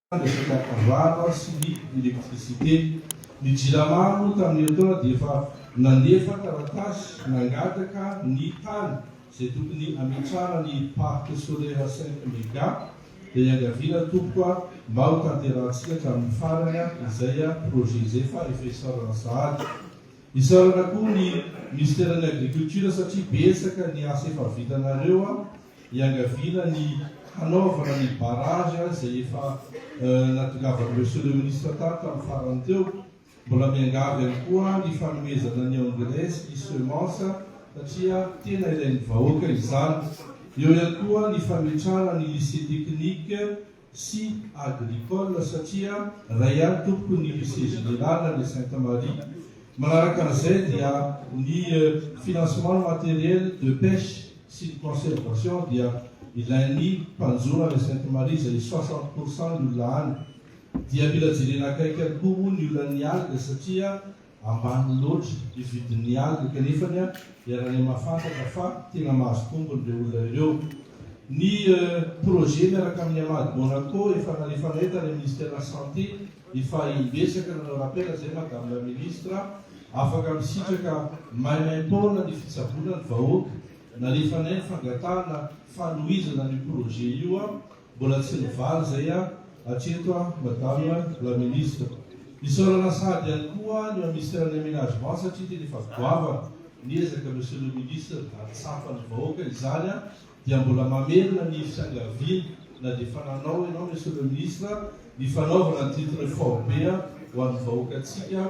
Resaka rano sy ny électricité. Ny Jirama moa tamin'ny herintaona dia efa nandefa taratasy nangataka ny tany izay tokony hametrahana ny parc solaire cinq méga dia iangaviana tompoko a mba ho tanterahantsika hatramin'ny farany izay projet izay fa efa isaorana sahady. Isaorana koa ny Minisiteran'ny Agriculture satria betsaka ny asa efa vitanareo a Iangaviana ny hanaovana ny barrage izay efa natongavan'i Monsieur le Ministre tany tamin'ny farany teo. Mbola miangavy ihany koa ny fanomezana ny engrais sy ny semence satria tena ilain'ny vahoaka izany. Eo ihany koa ny fametrahana ny lycée technique sy agricole satria ray ihany tompoko ny lycée général any Sainte Marie. Manaraka an'izay dia ny financement ny matériel de pêche sy ny conservation dia ilain'ny mpanjono any Sainte Marie izay 60 pour cent ny olona any. Dia mila jerena akaiky ihany koa moa ny olan'ny algue satria Ambany loatra ny vidin'ny algue kanefany iarahanay mahafantatra fa tena mahazo tombony ireo olona ireo. Ny projet miaraka amin'ny Amad Monaco efa nalefanay tany amin'ny ministère santé efa imbetsaka nanao rappel zay madame la ministre afaka misitraka maimaimpoana ny fitsaboana ny vahoaka. Nalefanay ny fangatahana fanohizana an'io projet io. Mbola tsy nivaly izay hatreto Madame la Ministre. Isaorana sahady ihany koa ny ao Minisiteran'ny Aménagement satria tena efa goavana ny ezaka Monsieur le Ministre ary tsapan'ny vahoaka izany dia mbola mamerina ny fiangaviana na dia efa nanao ianao Monsieur le Ministre ny fanaovana ny titre faobe ho an'ny vahoakantsika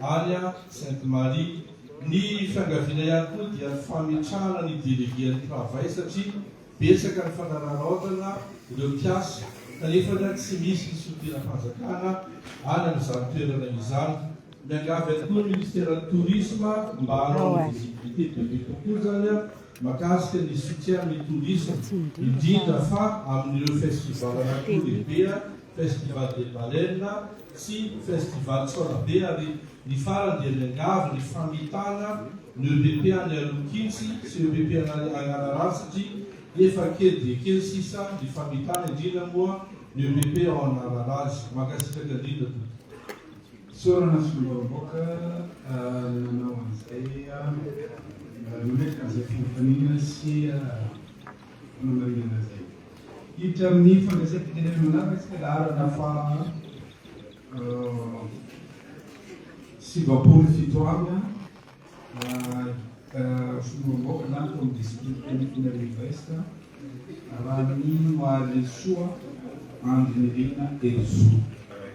any Sainte Marie. Ny fiangaviana ihany koa dia ny fametrahana ny délégué an'ny travail satria Betsaka ny fanararaotana ireo mpiasa kanefa tsy misy ny solontenam-panjakana any amin'izany toerana izany. Miangavy ihany koa ny Ministeran'ny Tourisme mba hanao ny visibilité bebe kokoa izany mahakasika ny soutien amin'ny tourisme, indrindra fa amin'ireo festival anankiroa lehibe, Festival des baleines sy Festival Tsaonabe ary ny farany dia miangavy ny famitana ny EPP any Alokintsy sy EPP any Agnanarary satria efa kely dia kely sisa ny famitana indrindra moa ny EPP ao Analalazy. Mankasitraka indrindra tompoko. Isaorana solombavambahoaka nanao an'izay nametraka an'izay fanontaniana sy fanamarinana izay. Hiditra amin'ny fandraisam-pitenenana manaraka isika laharana faha 97 amby filoham-bahoaka lany tao amin'ny distrikan'i Est, Raninoarisoa Andry Nirina Herizo.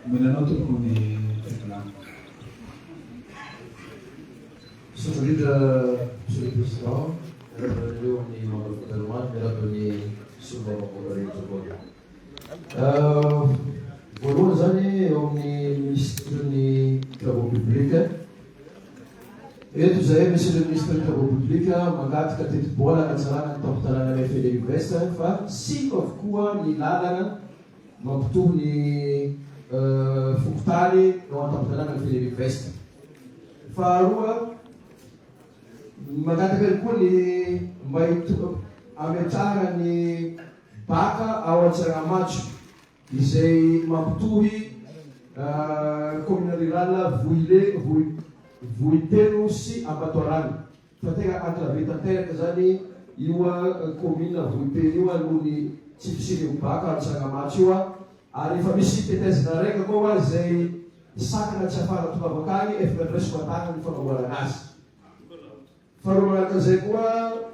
Omena anao tompoko ny fivolana. Misaotra indrindra Monsieur le Président, miarahaba anareo amin'ny membre gouvernement, miarahaba ny solombavambahoaka rehetra koa. Voalohany izany eo amin'ny minisitry ny travaux publics. Eto izahay monsieur le ministre ny travaux publics mangataka tetibola hanatsarana ny tampon-tanànanay Fenerive-Est fa simba avokoa ny lalana mampitohy ny fokontany eo an-tampon-tanànan'i Fenerive-Est. Faharoa, mangataka ihany koa ny mba hametrahana ny Baka ao Antsiramatso, izay mampitohy commune rurale Vohile, Vohitelo sy Ambatoarana. Fa tegna enclavé tanteraka zany io commune Vohipeno io noho ny tsy fisian'io baka Antsiramatso io ary efa misy tetezana raika koa izay sakana tsy afahana tonga avy akagny efa nandraisiko an-tagnana ny fanamboarana azy. Faharoa manaraka an'izay koa,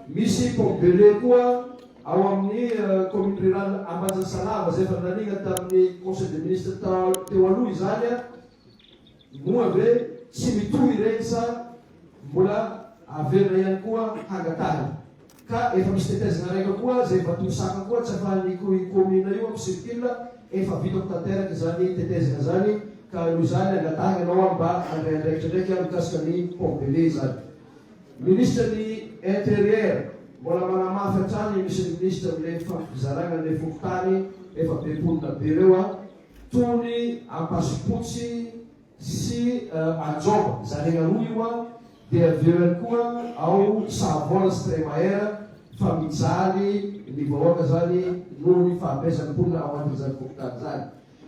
misy pompe de lait koa ao amin'ny commune rurale Ambanjanisalava izay efa naniana tamin'ny conseil des ministres teo aloha izany, moa ve tsy mitohy ireny sa mbola averina ihany koa hangatahina? Ka efa misy tetezana raika koa izay vatomosaka koa tsy afahan'ny commune io mi-circule, efa vitako tanteraka izany tetezana izany ka noho izany angatahina ianao mba handray andraikitra ndraika mikasika ny pompe de lait izany. Minisitra ny Intérieur, mbola manamafy hatrany Monsieur le Ministre amin'ilay fampizarana an'ilay fokontany efa be mponina be ireo a, tony Ampasipotsy sy Anjomba, zaraina roa io a, dia avy eo ihany koa ao Sahavola sy Tremaher fa mijaly ny vahoaka zany noho ny fahabezan'ny mponina ao anatin'izany fokontany izany.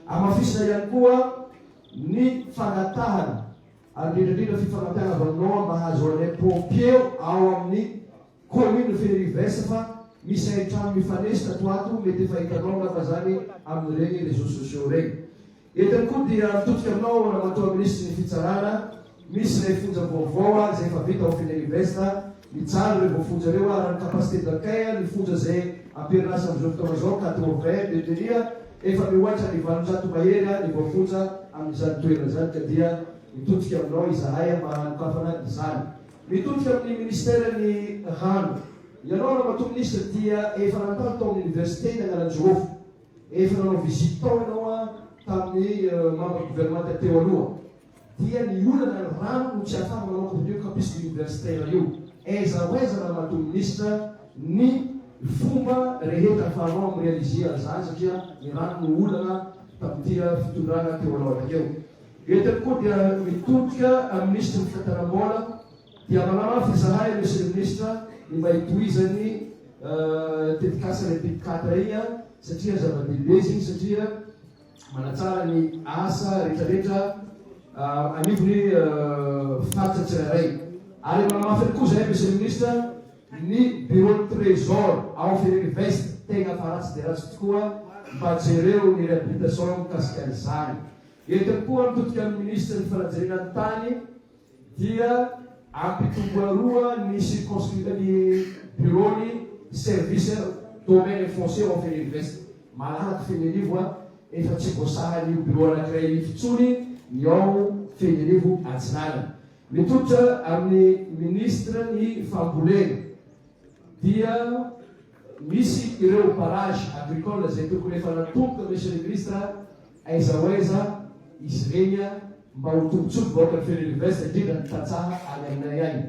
Hamafisina ihany koa ny fangatahana ary indrindra indrindra fifanampiana avy aminao mba hahazoanay pompier ao amin'ny commune Fenerive-Est fa misy hain-trano mifanesy tato ato mety efa hitanao angamba zany amin'ireny réseaux sociaux ireny. Eto ihany koa dia mitodika aminao Ramatoa Minisitry ny Fitsarana, misy ilay fonja vaovao izay efa vita ao Fenerive-Est, mijaly ireo voafonja ireo raha ny capacité d'accueil ny fonja izay am-perinasa amin'izao fotoana izao 80 détenus, efa mihoatra ny 800 mahery ny voafonja amin'izany toerana izany ka dia mitodika aminao izahay mba hanokafana izany. Mitodika amin'ny Ministeran'ny Rano, ianao Ramatoa Minisitra dia efa nandalo tao amin'ny Oniversite ny Analanjirofo. Efa nanao visite tao ianao tamin'ny membre gouvernemanta teo aloha. Dia ny olana ny rano no tsy ahafahana manao contenu campus universitaire io. Aiza ho aiza ramatoa minisitra ny fomba rehetra ahafahanao mi-realiser an'izany satria ny rano no olana tamin'ity fitondrana teo aloha takeo. Eto ihany koa dia mitodika amin'ny minisitry ny fitantanam-bola dia manamafy izahay monsieur le ministre ny mba hitohizan'ny tetikasa ilay pit quatre iny satria zava-dehibe izy iny satria manatsara ny asa rehetrarehetra anivon'ny faritra tsirairay. Ary manamafy ihany koa izahay monsieur le ministre ny bureau de trésor ao Fenerive-Est tegna fa ratsy dia ratsy tokoa mba jereo ny réhabilitation mikasika an'izany. Eto ihany koa mitodika amin'ny minisitry ny fanajerena ny tany dia ampitomboa roa ny circonscri ny bureau ny service domaine foncier ao Fenerive-Est. Malalaka Fenerivo a, efa tsy voasahan'io bureau anankiray io intsony ny ao Fenerivo Atsinanana. Mitodika amin'ny ministre ny fambolena dia misy ireo barrage agricole izay tokony efa natomboka Monsieur le ministre Aiza ho aiza izy ireny mba ho tombotsoa ny vahoakan'i Fenerive-Est indrindra ny tantsaha any aminay any.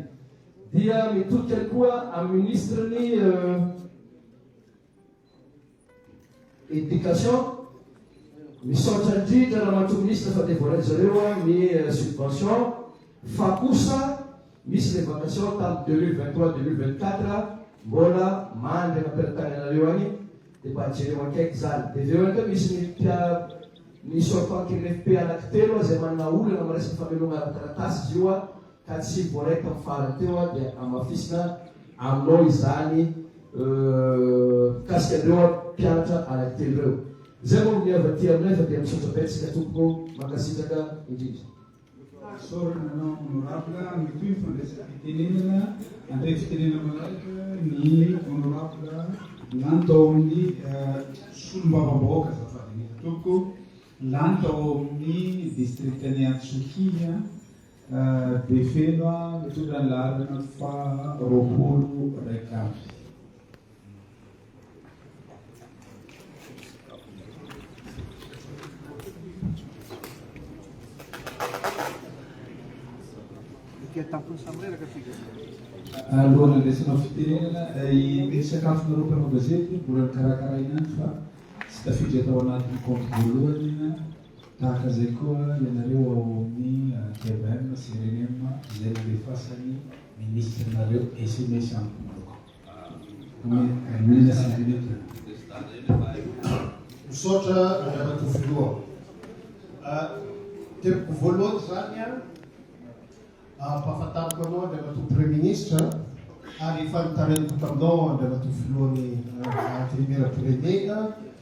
Dia mitodika ihany koa amin'ny ministre ny Education. Misaotra indrindra Ramatoa Ministre fa dia voarain-dry zareo ny subvention fa kosa misy ilay vacation tamin'ny 2023 2024 mbola mandry any am-pelatananareo any. Dia mba jereo akaiky izany. Dia avy eo ihany koa misy ny mpia ny sortant RFP anankitelo izay manana olana amin'ny resaka famelomana ara-taratasy izy io ka tsy voaray tamin'ny farany teo dia hamafisina aminao izany mikasika an'ireo mpianatra anankitelo ireo. Izay moa ny avy aty aminay fa dia misaotra betsaka tompoko, mankasitraka indrindra. Isaorana anao Honorable, mitohy ny fandraisam-pitenenana, handray fitenenana manaraka ny Honorable lany tao amin'ny solombavambahoaka azafady indrindra tompoko, lany tao amin'ny distrikan'i Antsohihy Befeno mitondra ny laharana faha 21. Alohan'ny handraisana fitenenana, ny sakafonareo mpanao gazety mbola nokarakaraina ihany fa tsy tafiditra tao anatin'ny kaonty voalohany. Tahaka izay koa ianareo ao amin'ny tvm sy rnm izay nandefasan'ny minisitrinareo sms amiko manokana. Misaotra Andriamatoa Filoha. Teboka voalohany izany an, ampahafantariko anao Andriamatoa Praiminisitra ary efa nitarainiko taminao Andriamatoa Filohan'ny Antenimierampirenena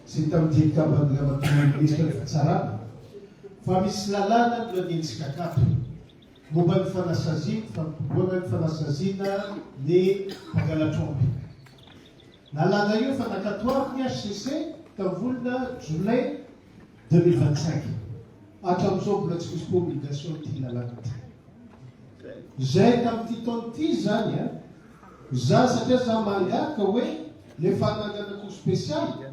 sy tamin'ny Dilikambo Andriamatoa Minisitry ny Fitsarana fa misy lalàna nolaniantsika tato. Momba ny fanasaziana, fampitomboana ny fanasaziana ny mpangalatr'omby. Lalàna io efa nankatoavin'ny hcc tamin'ny volana jolay 2025. Hatramin'izao mbola tsy misy promulgation ity lalàna ity. Izay tamin'ity taona ity izany an, za satria za mangataka hoe le fanangana cour spéciale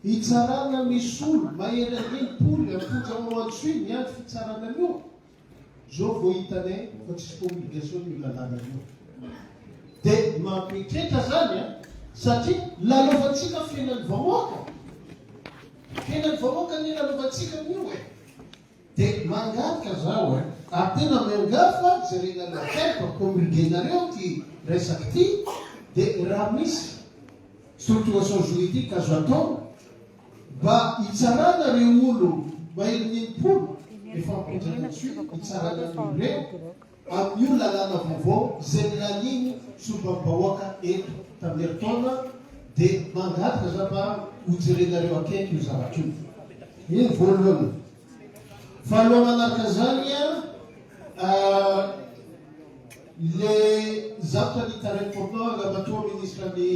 hitsarana misy olo mahery an'enimpolo am-ponja ao Antsohihy miandry fitsarana an'io. Zao vao hitanay fa tsisy promulgation io lalàna io. De mampietretra zany an, satria lalaovantsika fiainan'ny vahoaka. Fiainan'ny vahoaka anie lalaovantsika amin'io e. De mangataka zaho e, ary tena miangavy fa jerenareo akaiky fa promulguer-nareo ty resaka ty, de raha misy structuration juridique azo atao, Mba hitsarana reo olo Maherin'ny 60 efa amponjaina antsoy hitsarana an'ireo amin'io lalàna vaovao izay nilanian'ny solombavambahoaka eto tamin'ny herintaona dia mangataka za mba hojerenareo akaiky io zavatra io. Iny voalohany. Faharoa manaraka izany le zavatra nitarain'i Pourtant Andriamatoa Ministra ny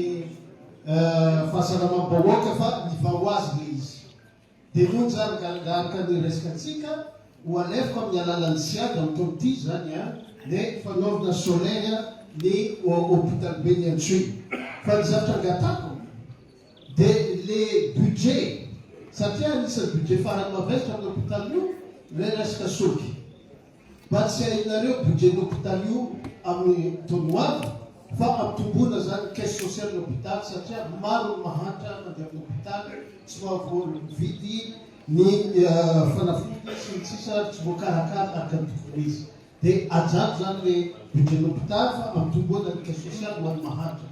fahasalamam-bahoaka fa nivaha ho azy le izy. Dia monja araka ny resakantsika, ho alefako amin'ny alalan'ny SIAD amin'ny taona ity izany ny fanaovana solaire ny hôpital be ny Antsohihy. Fa ny zavatra angatahako dia le budget, satria anisan'ny budget farany mavesatra amin'ny hôpital io ilay resaka solika. Mba tsy hainareo budget ny hôpital io amin'ny taona ho avy fa ampitomboina zany caisse sociale ny hôpital satria maro ny mahantra mandeha amin'ny hôpital tsy mahavoavidy ny fanafody sy ny sisa ary tsy voakarakara araka ny tokony ho izy de ajato zany le budget ny hôpital fa ampitomboina ny caisse sociale ho an'ny mahantra.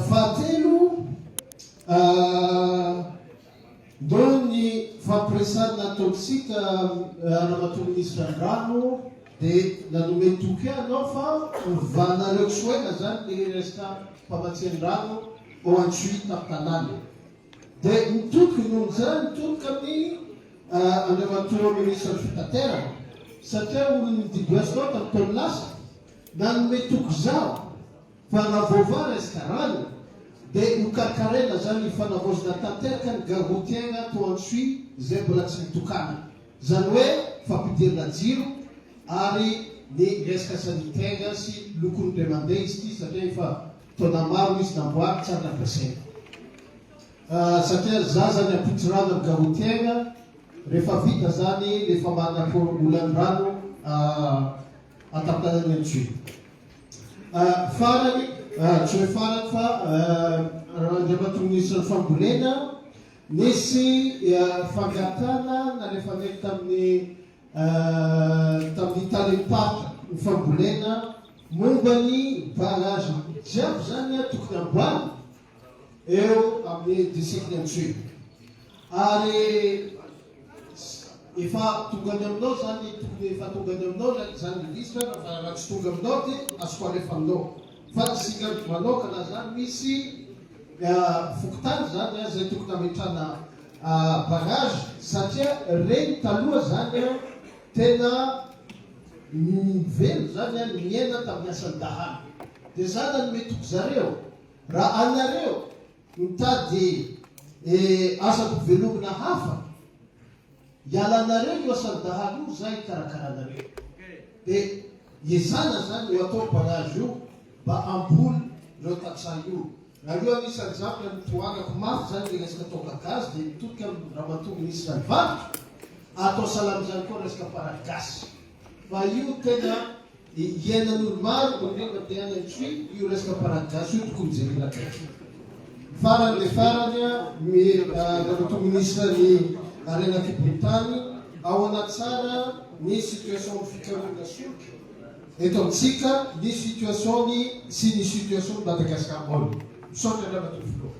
Fahatelo Ndao ny fampiresahana ataontsika Ramatoa Minisitra ny rano dia nanome toky ahy anao fa hovanareo tsy ho ela zany le resaka famatsian-drano ao Antsohihy tampon-tanàna. Dia nitodika noho izany nitodika amin'ny Andriamatoa Minisitra ny Fitaterana satria olon'ny DBS tao tamin'ny taona lasa nanome toky zaho Fa raha voavaha resaka rano dia ho karakaraina zany fanavaozana tanteraka ny gare routière ato Antsohihy izay mbola tsy nitokana. Zany hoe fampidirana jiro ary ny resaka sanitaire sy lokon'ny ndray mandeha izy ity satria efa taona maro izy namboary tsy ary nampiasaina. Satria za zany ampitso rano amin'ny gare routière rehefa vita zany le famahana olan'ny rano an-tampon-tanan'i Antsohihy. Farany, tsy hoe farany fa Andriamatoa Minisitry ny Fambolena, nisy fangatahana nalefanay tamin'ny tamin'ny talem-paritra ny fambolena momba ny barrage jiaby izany tokony amboarina eo amin'ny district Antsohihy. Ary efa tonga any aminao zany, tokony efa tonga any aminao zany le liste fa raha tsy tonga aminao dia azoko alefa aminao. Fa isika manokana zany misy fokontany zany zay tokony hametrahana barrage satria reny taloha zany tena nivelona zany niaina tamin'ny asan'ny dahalo. Dia za nanome toky zareo raha anareo Mitady asa ampivelomina hafa hialanareo io asan'ny dahalo io za hikarakaranareo. De ezana zany io atao barrage io mba hamboly reo tantsaha io. Raha io anisan'ny zavatra nitohanako mafy zany le resaka toaka gaz de mitodika am ramatoa ministre ny varotra atao sahala amizany koa resaka paragasy fa io tena Iainan'olo maro indrindra te any Antsohihy io resaka parade gasy io tokony jerena akaiky. Farany dia farany Ramatoa Minisitra ny harena an-kibon'ny tany, ahoana tsara ny situation ny fikarohana solika eto amintsika, ny situation ny sy ny situation ny Madagascar Oil. Misaotra Ramatoa Filoha.